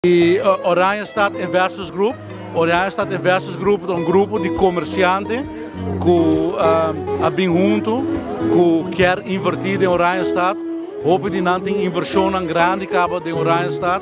Di Oranjestad Investors Group. Oranjestad Investors Group ta un grupo di comerciante cu a bin hunto cu kier inverti den Oranjestad. Hopi di nan tin inversionnan grandi caba den Oranjestad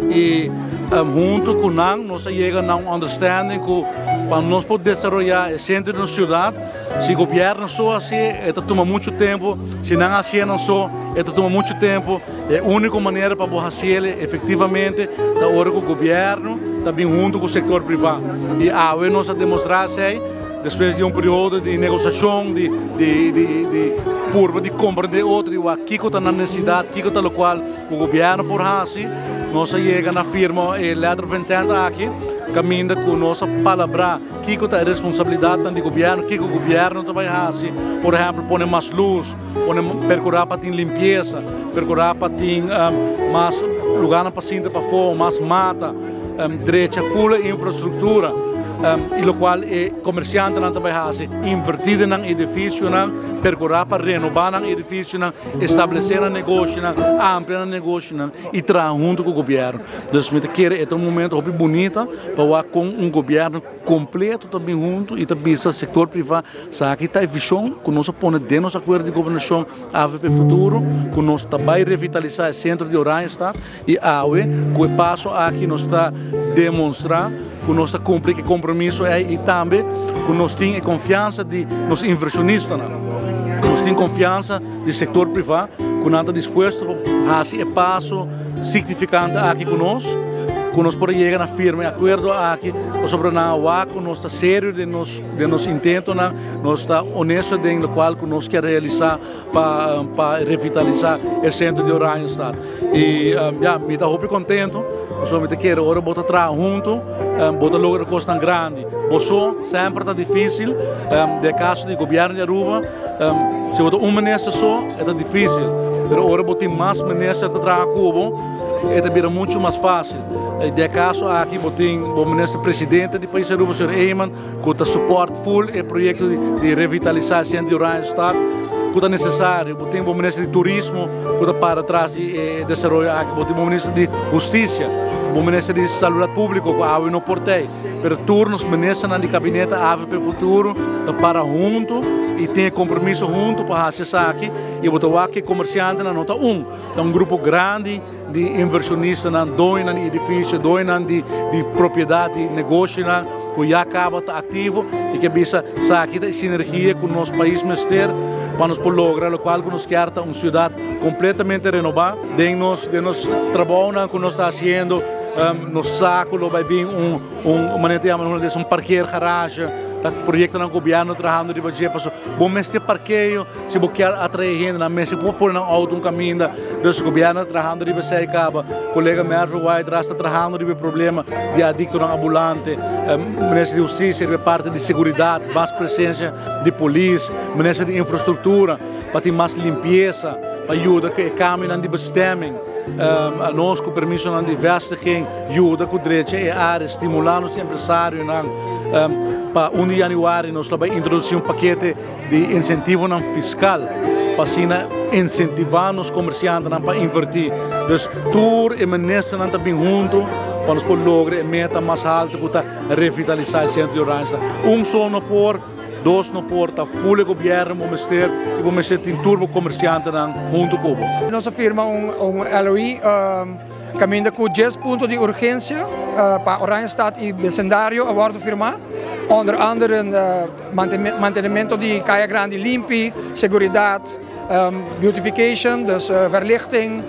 y hunto cu nan nos a yega na un understanding cu pa nos por desaroya e centro di nos ciudad, si gobierno so haci e ta tuma mucho tempo, si nan haci'e nan so e ta tuma mucho tempo. E úniko manera pa bo hasiel efektivamente ta ora ku gobièrnu ta bin huntu ku sektor privá. I awe nos a demostrá esei despues di un periodo di negosiashon, di di di di purba di komprendé otro di wak kiko ta nan nesesidat, kiko ta lokual ku gobièrnu por hasi. Nos a yega na firma e letter of intent aki kaminda ku nos a palabrá kiko ta e responsabilidatnan di gobièrnu, kiko gobièrnu ta bai hasi, por ehèmpel pone mas lus, Pone percura pa tin limpieza, percura pa tin mas lugarnan pa sinta pafó, mas mata, drecha full e infrastructura y locual e comerciantenan ta bay haci, inverti den nan edificionan, percura pa renoba nan edificionan, establece nan negoshonan, amplia nan negoshonan y traha hunto cu gobierno. Dus mi ta kere e ta un momento hopi bunita pa wak con un gobierno completo ta bin hunto y ta bisa sector priva Esaki ta e vision cu nos a pone den nos acuerdo di gobernacion avp Futuro, cu nos ta bay revitalisa e centro di Oranjestad y awe cu e paso aki nos ta demonstra cu nos ta cumpli cu e compromiso ey y tambe cu nos tin e confiansa di nos inversionistanan, nos tin confiansa di sector priva cu nan ta dispuesto pa haci e paso significante aki cu nos, cu nos por a yega na firma e acuerdo aki pasobra nan a wak cu nos ta serio den nos. Den nos intentonan nos ta honesto den locual cu nos kier realisa pa pa revitaliza e centro di Oranjestad. Y ya, mi ta hopi contento pasobra mi ta kere ora bo ta traha hunto bo ta logra cosnan grandi. Bo so semper ta dificil, den e caso di gobierno di Aruba si bo ta un minister so e ta dificil, pero ora bo tin mas minister ta traha cu bo e ta bira mucho mas facil. Den e caso aki bo tin bo minister presidente di pais Aruba señor Eman cu ta support full e proyecto di revitalisa centro di Oranjestad cu ta necesario. Bo tin bo minister di turismo cu ta para tras di e desaroyo aki. Bo tin bo minister di husticia, bo minister di salubridad publico cu awe no por tey. Pero tur nos ministernan di kabinete avp Futuro ta para hunto y tin e compromiso hunto pa haci esaki y bo ta wak cu e comerciantenan no ta un, ta un grupo grandi. Di inversionistanan, doñonan di edifisio, doñonan di di propiedat, di negoshonan ku ya kaba ta aktivo i ke bisa esaki ta e sinergia ku nos pais mester pa nos por logra lokual ku nos kier ta un siudat kompletamente renobá. Den nos den nos trabounan ku nos ta hasiendo nos sa ku lo bai bin un un manera ta yama na hulandes un parkeergarage ta proyektonan ku gobièrnu trahando riba dje pasobra bo mester parkeo. Si bo kier atrae hende nan mester por pone nan auto un caminda. Dus gobierno ta trahando riba esey caba. Colega Mervin White ras ta trahando riba e problema di adictonan ambulante. Minister di Husticia riba e parti di seguridad, mas presencia di polis. Minister di Infrastructura pa tin mas limpieza, pa yuda cu e cambionan di bestemming. Nos cu permisonan di vestiging yuda cu drecha e area, stimula nos empresarionan. Pa un di januari nos lo bay introduci un pakete di insentivonan fiskal pa asina insentivá nos komersiantenan pa invertí. Dus tur e ministernan ta bin huntu pa nos por logra e meta mas haltu ku ta revitalisá e sentro di Oranjestad. Un so no por, dos no por, ta ful e gobièrnu bo mester i bo mester tin tur bo komersiantenan huntu ku bo. Nos a firma un LOI kaminda ku dies punto di urgensia pa Oranjestad i besindario a wòrdu firmá, onder andere Mantenimento di Kaya Grandi limpi, seguridat, beautification, dus verlichting,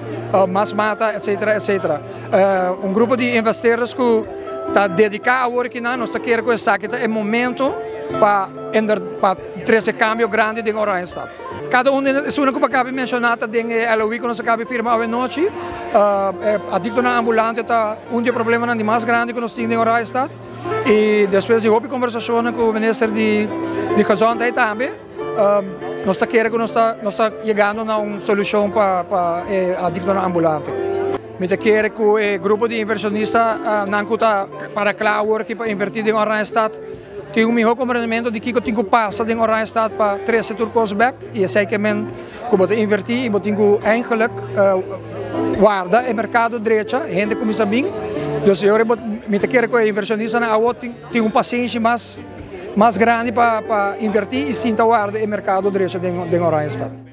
mas mata, etcetera, etcetera. Un grupo di investeerders ku ta dediká awor kinan, nos ta kere ku esaki ta e momento pa pa trese kambio grandi den Oranjestad. Kada un di esunnan ku bo a kabi menshoná ta den e LOI ku nos a kabi firma awe nochi. Adiktonan ambulante ta un di e problemanan di mas grandi ku nos tin den Oranjestad. Y despues di hopi conversacionnan cu minister di di gezondheid tambe, nos ta kere cu nos ta nos ta yegando na un solucion pa pa e adictonan ambulante. Mi ta kere cu e grupo di inversionista nan cu ta para cla awor aki pa inverti den Oranjestad tin un miho comprendimento di kico tin cu pasa den Oranjestad pa trece tur cos bek y esey ke men cu bo ta inverti y bo tin cu eigenlijk warda e mercado drecha, hende cuminsa bin. Dus mi ta kere ku e invershonistanan awor tin un pasenshi mas grandi pa invertí i sinta warda e merkado drecha den Oranjestad.